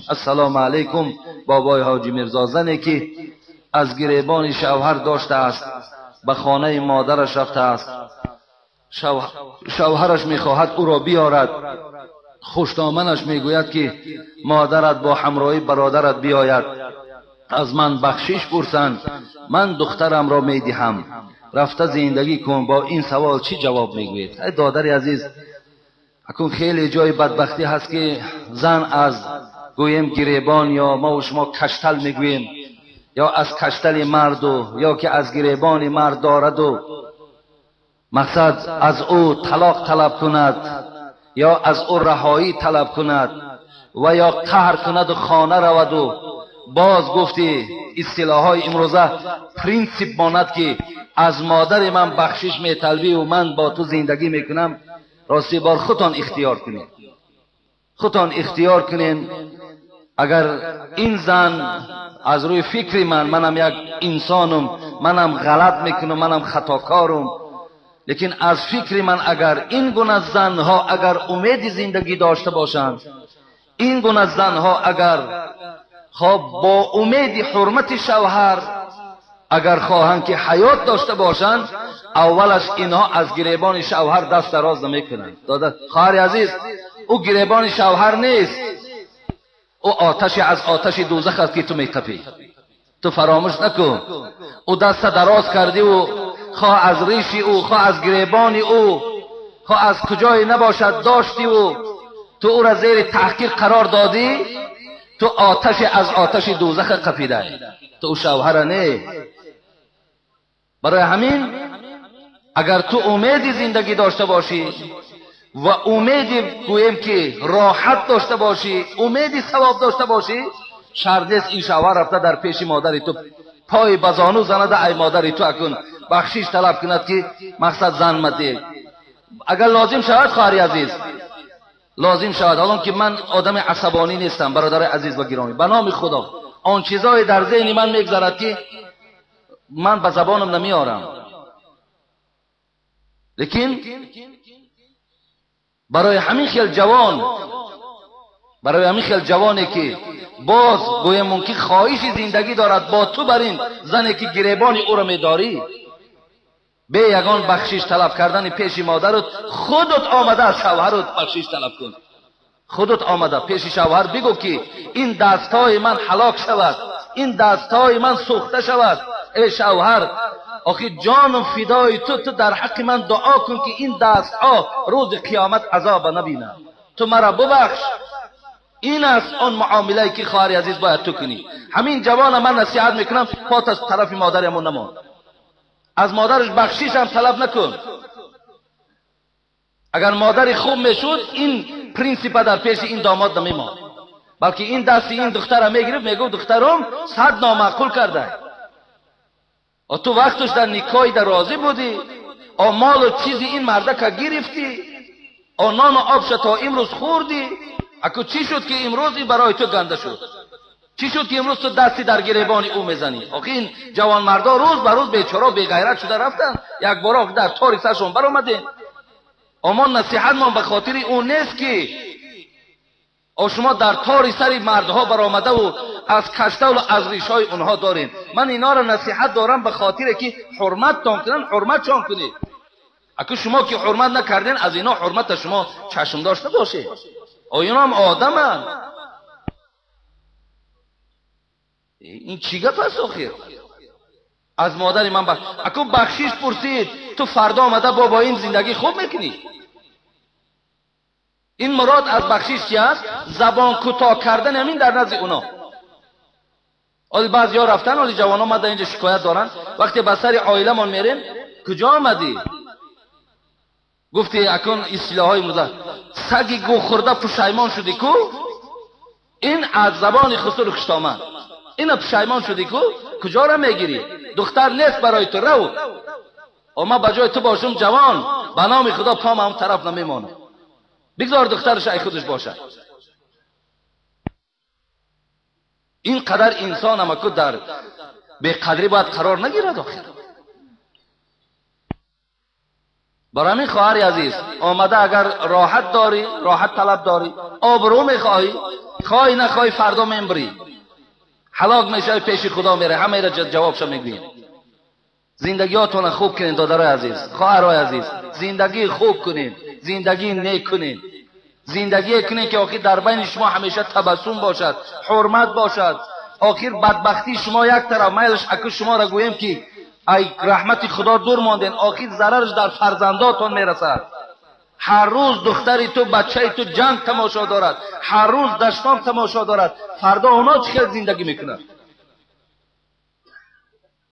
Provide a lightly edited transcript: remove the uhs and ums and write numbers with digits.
Ассалому алайкум бобои ҳоҷи Мирзо. Зане ки аз гиребони шавҳар доштааст, ба хонаи модараш рафтааст, шавҳараш мехоҳад ӯро биёрад, хушдоманаш мегӯяд ки модарат бо ҳамроҳи бародарат биёяд, аз ман бахшиш пурсанд, ман духтарамро медиҳам, рафта зиндагӣ кун. Бо ин савол чӣ ҷавоб мегӯед? Эй додари азиз, акун хеле ҷои бадбахтӣ ҳаст ки зан аз гӯем гиребон ё мо шумо каштал мегӯем, ё аз каштали марду ё ки аз гиребони мард дораду мақсад аз ӯ талоқ талаб кунад ё аз ӯ раҳоӣ талаб кунад ва ё қаҳр кунаду хона раваду боз гуфти истилоҳҳои имрӯза принсип монад ки аз модари ман бахшиш металбиву ман бо ту зиндагӣ мекунам. Рости бор худтон ихтиёр кунед, худтон ихтиёр кунед. Агар ин зан аз рӯи фикри ман, манам як инсонум, манам ғалат мекунам, манам хатокорум, лекин аз фикри ман агар ин гуна занҳо агар умеди зиндагӣ дошта бошанд, ин гуна занҳо агар хоб бо умеди ҳурмати шавҳар агар хоҳанд ки ҳаёт дошта бошанд, аввалаш инҳо аз гиребони шавҳар даст дароз намекунанд. Хоҳари азиз, ӯ гиребони шавҳар нест, ӯ оташи аз оташи дӯзах аст ки ту меқапӣ. Ту фаромӯш накун, ӯ даста дароз кардӣ, ӯ хоҳ аз риши ӯ, хоҳ аз гиребони ӯ, хоҳ аз куҷое набошад доштӣ ӯ, ту ӯра зери таҳқиқ қарор додӣ, ту оташи аз оташи дӯзах қапидаӣ, ту ӯ шавҳара не. Барои ҳамин агар ту умеди зиндагӣ дошта бошӣ ва умеди гӯем ки роҳат дошта бошӣ, умеди савоб дошта бошӣ, шарт нест ин шавҳар рафта дар пеши модари ту пой ба зону занада, ай модари ту акун бахшиш талаб кунад ки мақсад зан мадӣ. Агар лозим шавад, хоҳари азиз, лозим шавад, ҳолон ки ман одами асабонӣ нестам, бародари азиз ва гиромӣ, ба номи Худо он чизое дар зеҳни ман мегзарад ки ман ба забонам намеорам, лекин барои ҳамин хел ҷавон, барои ҳамин хел ҷавоне ки боз гӯем мумкин хоҳиши зиндагӣ дорад бо ту бар ин зане ки гиребони ӯро медорӣ, бе ягон бахшиш талаб кардани пеши модарут, худут омада аз шавҳарут бахшиш талаб кун. Худут омада пеши шавҳар бигӯ ки ин дастҳои ман ҳалок шавад, ин дастҳои ман сӯхта шавад. Эй шавҳар, охи ҷоном фидои ту, ту дар ҳаққи ман дуо кун ки ин дастҳо рӯзи қиёмат азоба набинанд, ту маро бубахш. Ин аст он муомилае ки хоҳари азиз бояд ту кунӣ. Ҳамин ҷавона ман насиҳат мекунам, пот аз тарафи модарамон намон, аз модараш бахшишам талаб накун. Агар модари хуб мешуд, ин принсипа дар пеши ин домод намемонд, балки ин дасти ин духтара мегирифт, мегуфт духтаром сад номаъқул карда, ту вақташ дар никоҳи дар розӣ будӣ, о молу чизи ин мардака гирифтӣ, о нону обша то имрӯз хӯрдӣ, аку чӣ шуд ки имрӯз ин барои ту ганда шуд? Чӣ шуд ки имрӯз ту дасти дар гиребони ӯ мезанӣ? Охи ин ҷавонмардо рӯз ба рӯз бечора беғайрат шуда рафтанд, якбора дар тори саршон баромадем. Омон насиҳатмон ба хотири ӯ нест ки о шумо дар тори сари мардҳо баромадаву аз каштаву аз ришҳои онҳо дорем. Ман инҳоро насиҳат дорам ба хотире ки ҳурматтон кунанд, ҳурматшон кунед. Аку шумо ки ҳурмат накарден, аз инҳо ҳурмата шумо чашм дошта бошед. О инҳо ҳам одаманд. Ин чӣ гап аст охир? Аз модари ман аку бахшиш пурсид, ту фардо омада бо ин зиндагӣ хуб мекунӣ? Ин мурод аз бахшиш чи аст? Забон кӯтоҳ кардан ҳамин дар назди уно. Оли баъзеҳо рафтан, оли ҷавонон мада инҷа шикоят доранд. Вақте ба сари оиламон мерем, куҷо омадӣ? Гуфти акун истилоҳҳои имрӯза, саги гӯхӯрда пушаймон шудӣ ку? Ин аз забони хусуру хуштомад. Ина пушаймон шудӣ ку? Куҷора мегирӣ? Духтар нест барои ту, рав. О ман ба ҷои ту бошум ҷавон, ба номи Худо пом ҳам тараф намемонам. Бигзор духтараш ай худаш бошад. Ин қадар инсон амаку дар беқадрӣ бояд қарор нагирад охир. Барои ҳамин, хоҳари азиз, омада агар роҳат дорӣ, роҳат талаб дорӣ, обрӯ мехоҳӣ, хоҳӣ нахоҳӣ, фардо мембрӣ, ҳалок мешавӣ, пеши Худо меравӣ, ҳамаро ҷавобшо мегӯем. Зиндагиҳотонро хуб кунед, додарои азиз, хоҳарои азиз, зиндагии хуб кунед, зиндагии нек кунед, зиндагие кунед, ки охир дар байни шумо ҳамеша табассум бошад, ҳурмат бошад. Охир бадбахтии шумо як тараф, майлаш аку шуморо гӯем, ки ай раҳмати Худо дур монден, охир зарараш дар фарзандотон мерасад. Ҳар рӯз духтари ту, бачаи ту ҷанг тамошо дорад, ҳар рӯз даштон тамошо дорад, фардо онҳо чӣ хел зиндагӣ мекунанд?